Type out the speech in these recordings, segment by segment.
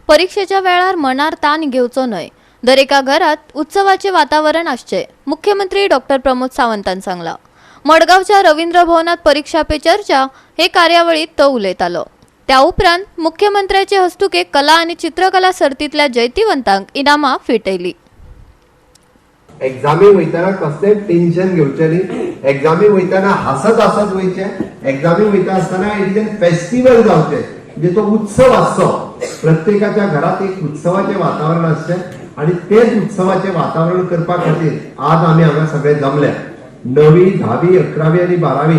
परिक्षेच्या वेळार मनार ताण घेवचो न्हय. दरेका घरात उत्सवाचे वातावरण आसचें, मुख्यमंत्री डॉक्टर प्रमोद सावंतान सांगलां. मडगांवच्या रवींद्र भवनात परीक्षा पे चर्चा हे कार्यावळीत तो उलयतालो. त्या उपरांत मुख्यमंत्र्याचे हस्तुके कला आणि चित्रकला सर्तीतल्या जैतिवंतांक इनामां भेटयली. एग्जामी वयतना कसलें टेन्शन घेवचें न्ही. एग्जामी वयतना हांसत हांसत वयचें. एग्जामी वयता आसतना it is an festival जावचें, म्हणजे तो उत्सव आसचो. प्रत्येकाच्या घरात एक उत्सवाचें वातावरण आसचें आणि तेच उत्सवाचें वातावरण करपा खातीर आज आमी हांगा सगळे जमल्या. णवी, 10वी, 11वी आनी 12वी,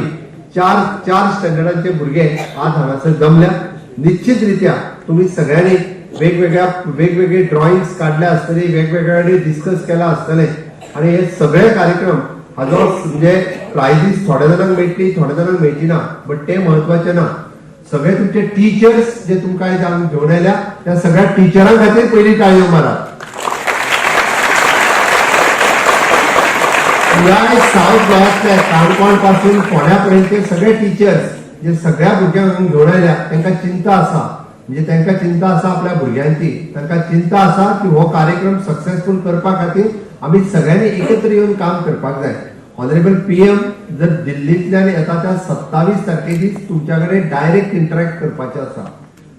चार चार स्टँडर्डांचे भुरगे आज हांगासर जमल्या. निश्चित रित्या तुम्ही सगळ्यांनी वेगवेगळ्या वेगवेगळे ड्रॉइंग्स काडल्या आसतली, वेगवेगळ्यांनी डिस्कस केला आसतले आणि हे सगळे कार्यक्रम हाजो म्हणजे प्रायझीस थोड्या जाणांक मेळटली, थोड्या जाणांक मेळची ना, बट ते महत्वाचे ना. सगळे तुमचे टिचर्स जे तुमकां आयज हांगा घेवन आयल्या, त्या सगळ्या टिचरां खातीर पयली टाळयो मारात. पुराय साऊथ गोंयांतले, काणकोण पासून फोंड्या पर्यंतचे सगळे टिचर्स जे सगळ्या भुरग्यांक हांगा घेवन आयल्या, तांकां चिंता आसा. म्हणजे तांकां चिंता आसा आपल्या भुरग्यांची. तांकां चिंता आसा की हो कार्यक्रम सक्सेसफूल करपा खातीर आमी सगळ्यांनी एकत्र येवन काम करपाक जाय. ऑनरेबल पीएम जर दिल्लींतल्यान येता, त्या 27 तारखे दीस तुमच्या कडेन डायरेक्ट इंटरॅक्ट करपाचे आसा.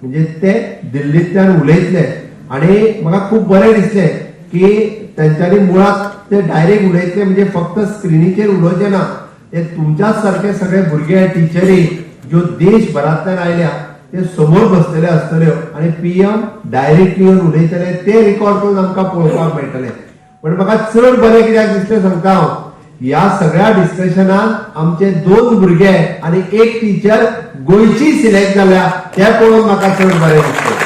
म्हणजे ते दिल्लींतल्यान उलयतले आणि म्हाका खूब बरें दिसलें की तेंच्यांनी मुळात ते डायरेक्ट उलयतले, म्हणजे फक्त स्क्रिनीचेर उलोवचे ना. ते तुमच्याच सारखे सगळे भुरगे, टिचरी ज्यो देशभरांतल्यान आयल्या, ते समोर बसलेले आसतल्यो आणि पीएम डायरेक्टली येवन उलयतले, ते रिकॉर्ड करून आमकां पळोवपाक मेळटले. पण म्हाका चड बरें कित्याक दिसलें सांगता हांव. ह्या सगळ्या डिस्कशनान आमचे दोन भुरगे आणि एक टिचर गोंयची सिलेक्ट जाल्या, ते पळोवन म्हाका चड बरें दिसलें.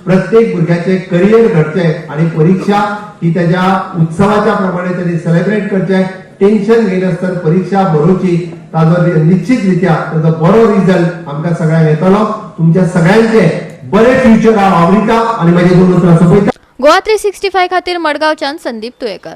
प्रत्येक भुरग्याचे करियर घडचें आणि परीक्षा ही त्याच्या उत्सवाच्या प्रमाणे त्यांनी सेलिब्रेट करचे. टेन्शन घेयनासतना परीक्षा बरोवची. ताजो निश्चित रित्या ताजो बरो रिजल्ट आमकां सगळ्यांक येतलो. तुमच्या सगळ्यांचे बरे फ्युचर हांव आवरिता आणि माझे दोन उतरां सोंपयता. गोवा 365 खातीर मडगांवच्यान संदीप तुयेकर.